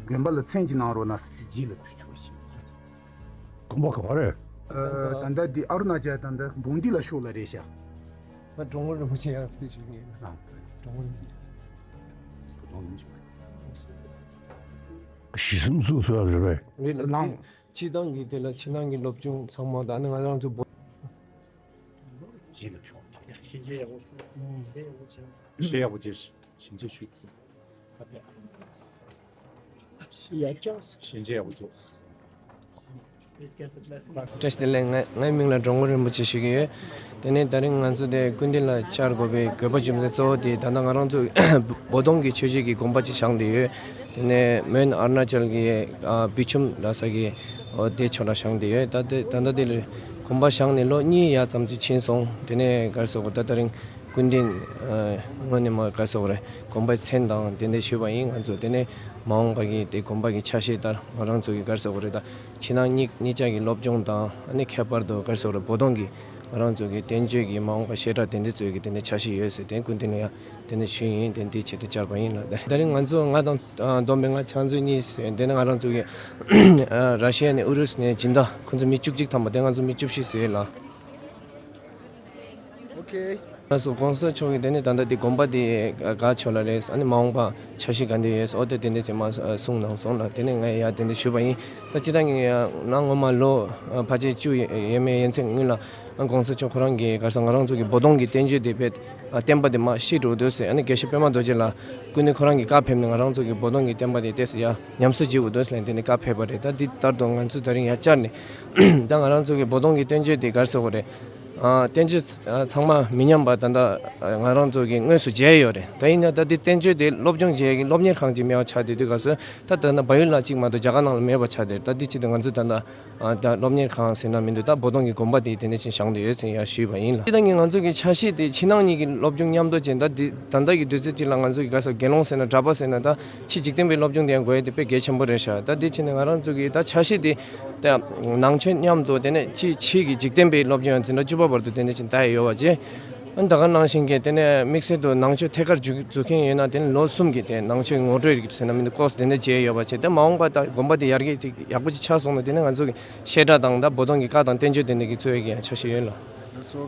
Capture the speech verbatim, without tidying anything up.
དགོན་པ་ལ་མཚན་ཅིག་གནང་རོགས་གནང་ཟེར་ཏེ་རྗེས་ལ་ཕུལ་ཆོག་ཞེས། དགོན་པ་ག་པར་རེད། ཨ། ད་ལྟ་འདི་ཨ་རུ་ན་ཅལ་ད་ལྟ་བོན་ཏི་ལ་ཤོག་ལ་རེད་ཤག་ང་འགྲོ་མགོན་རིན་པོ་ཆེ་ཡང་སྲིད་བྱུང་ངེས་ལ། ཨ། འགྲོ་མགོན་རིན་པོ་ཆེ། གཞི་གསུམ་བཙུགས་ཚར་བ་རེད་པས། རེད་ལ། ནང་། སྤྱི་བཏང་གི་དེ་ལ་ཕྱི་ནང་གི་སློབ་སྦྱོང་ཚང་མ་ད་ནི་ང་རང་ཚོ་བོད། རྗེས་ལ་ཕྱོགས། ཞིང་ཆེན་ཡག་པོ་ཞུ། ཞིང་ཆེན་ཡག་པོ་བྱས། ཞིང་ཆེན་ཞུ། ཞིང་ཆེན་ཡག་པོ་བྱས། བཀྲ་ཤིས་བདེ་ལེགས། ང་ངའི་མིང་ལ་འགྲོ་མགོན་རིན་པོ་ཆེ་ཞུ་གི་ཡོད། དེ་ནས་ད་རིང་ང་ཚོ་དེ་སྐུ་མདུན་ལ་བཅར་དགོས་པའི་དགོས་པ་རྒྱུ་མཚན་གཙོ་བོ་དེ་ད་ལྟ་ང་རང་ཚོ་བོ་དོང་གི་ཆོས་བརྒྱུད་ཀྱི་དགོན་པ་ཅིག་བཞེངས་བསྡད་ཡོད། དེ་ནས་མོན་ཨ་རུ་ན་ཅལ་གྱི་ཨ་བི་ཆུམ་ལ་ས་གི་འོ་དེ་ཕྱོགས་ལ་བཞེངས་བསྡད་ཡོད། ད་དེ་ད་ལྟ་དེ་ལ་དགོན་པ་བཞེངས་ནས་ལོ་གཉིས་ཡ་ཙམ་ཅིག་ཕྱིན་སོང་། དེ་ནས་ག་རེ་ཟེར་དགོས། ད་ད་རིང་སྐུ་མདུན་ཨ་དངོས་གནས་མ་ག་རེ་ཟེར་དགོས་རེད། དགོན་པའི་མཚན་དང་དེ་འདྲ་ཞུས་པ་ཡིན་ང་ཚོ། དེ་ནས་མ་འོངས་པ་གི་དེ་དགོན་པ་གི་ཆ་ཤས་ལྟར་ང་རང་ཚོ་གི་ག་རེ་ཟེར་དགོས་རེད། ད་ཕྱི་ནང་གཉིས་གཉིས་ཆ་གི་སློབ་སྦྱོང་དང་ཨ་ནི་ཁྱད་པར་དུ་ག་རེ་ཟེར་དགོས་རེད། བོ་དོང་གི་ང་རང་ཚོ་གི་བསྟན་བཅོས་ཀྱི་མ་འོངས་པ་བཤད་གྲྭ་དེ་འདྲ་ཚོའི་གི་དེ་འདྲ་ཆ་ཤས་ཡོད་ཟེར་དེ་སྐུ་མདུན་ལ་ཡང་དེ་འདྲ་ཞུས་ཡིན། དེ་འདི་ཆེད་དུ་བཅར་བ་ཡིན་ལ། ད་རིང་ང་ཚོ་ང་དང་ཨ་བསྡོམས་པའི་ང་ཕྱག་མཛོད་གཉིས་ཟེར། དེ་ནས་ང་རང་ཚོ་གི་ཨ་ར་ཤི་ཡ་ནས་ཨུ་རུ་སུ་ནས་སྦྱིན་བདག་ཁོང་ཚོ་མི་བཅུ་གཅིག་ཐམ་པ། དེ་ང་ཚོ་མི་བཅུ་བཞི་ཟེར་ལ། ཨོ་ཁེ། ལགས་སོ། གོང་ས་མཆོག་གིས་དེ་ནས་ད་ལྟ་འདི་དགོན་པ་འདི་ག་ཕྱོགས་ལ་རེད། ཨ་ནི་མ་འོངས་པ་འཆར་གཞི་ག་འདྲ་ཡོད། ཨོ་དེ་དེ་འདྲ་ཅིག་མར་གསུངས་གནང་སོང་ལ། དེ་ནས་ངས་ཡར་དེ་འདྲ་ཞུས་པ་ཡིན། ད་སྤྱིར་བཏང་གི་ཡང་ནང་ངོ་མ་ལོ་ཕལ་ཆེར་བཅུ་ཡས་མས་ཡན་ཆད་སྔོན་ལ་གོང་ས་མཆོག་ཁོ་རང་གིས་ག་རེ་ཟེར་ང་རང་ཚོ་གི་བོ་དོང་གི་བསྟན་བཅོས་དེ་བེད་བསྟན་པ་དེ་མར་ཤི་འགྲོ་འདུག་ཟེར། ཨ་ནི་དགེ་བཤེས་པད་མ་རྡོ་རྗེ་ལགས་སྐུ་མདུན་ཁོ་རང་གིས་བཀའ་ཕེབས་ནས་ང་རང་ཚོ་གི་བོ་དོང་གི་བསྟན་པ་དེ་ཏོག་ཙམ་ཡར་ཉམས་གསོ་བྱེད་དགོས་འདུག་ཟེར་ནས་དེ་ནས་བཀའ་ཕེབས་པ་རེད། ད་འདི་ལྟར་དུ་ང་ཚོ་ད་རིང་ཡར་བཅར་ནས་ད་ང་རང་ཚོ་གི་བོ་དོང་གི་བསྟན་བཅོས་དེ་ག་རེ་ཟེར་དགོས་རེད། ཨ་བསྟན་བཅོས་ཨ་ཚང་མ་མི་ཉམས་པ་ད་ལྟ་ཨ་ང་རང་ཚོ་གིས་དངོས་སུ་མཇལ་ཡོད་རེད། ད་ཡིན་ན་ད་འདི་བསྟན་བཅོས་དེ་སློབ་སྦྱོང་བྱེད་ཀྱི་སློབ་གཉེར་ཁང་ཅིག་མེད་པ་ཆགས་བསྡད་དུས་སྐབས་སུ་ད་ད་ལྟ་བལ་ཡུལ་ལ་གཅིག་མ་གཏོགས་རྒྱ་གར་ནང་ལ་མེད་པ་ཆགས་བསྡད་རེད། ད་འདི་ཆེད་དུ་ང་ཚོ་ད་ལྟ་ཨ་ད་སློབ་གཉེར་ཁང་ཟེར་ན་མི་འདུག་ད་བོ་དོང་གི་དགོན་པ་དེ་དེ་ནས་ཕྱིན་བཞེངས་བསྡད་ཡོད་ཟེར་ཡར་ཞུས་པ་ཡིན་ལ། སྤྱིར་བཏང་གི་ང་ཚོ་གི་ཆ་ཤས་དེ་ཕྱི་ནང་གཉིས་ཀྱི་སློབ་སྦྱོང་མཉམ་དུ་བྱས། ད་འདི་ད་ལྟ་གི་དུས་ཚོད་ཅིག་ལ་ང་ཚོ་གི་ག་རེ་ཟེར་དགེ་སློང་ཟེར་ན་གྲྭ་པ་ཟེར་ན་ད་ཕྱི་འཇིག་རྟེན་པའི་སློབ་སྦྱོང་དེ་ཡང་དགོས་ཡ་དེ་དཔེ་གལ་ཆེན་པོ་རེད་ཤག་ད་འདི་ཕྱིན་ནས་ང་རང་ཚོ་གི་ད་ཆ་ཤས་དེ་ད་ནང་ཆོས་མཉམ་དུ། དེ་ནས་ཕྱི་ཕྱི་གི་འཇིག་རྟེན་པའི་སློབ་སྦྱོང་ཡང་འཛིན་གྲྭ་བཅུ་པ་བར་དུ་དེ་འདྲ་ཅིག་ལྟ་ཡི་ཡོད་པ་བྱས། ཨ་ནི་ད་ག་ནང་བཞིན་གྱི་དེ་ནས་དམིགས་བསལ་དུ་ནང་ཆོས་ཐད་ཀར་འཛུགས་འཛུགས་མཁན་ཡོད་ན་དེ་ནས་ལོ་གསུམ་གྱི་དེ་ནང་ཆོས་ངོ་སྤྲོད་ཟེར་ན་མི་འདུག་ཀོ་སི་དེ་འདྲ་བྱས་ཡོད་པ་བྱས། དེ་མ་འོངས་པ་ད་དགོན་པ་དེ་ཡར་རྒྱས་ཅིག་ཡག་པོ་ཅིག་ཆགས་སོང་ན་དེ་ནས་ང་ཚོ་གི་བཤད་གྲྭ་དང་ད་བོ་དོང་གི་བཀའ་དང་བསྟན་བཅོས་དེ་འདྲ་གི་འཚོལ་ཡ་གི་ཡང་འཆར་གཞི་ཡོད་ལ།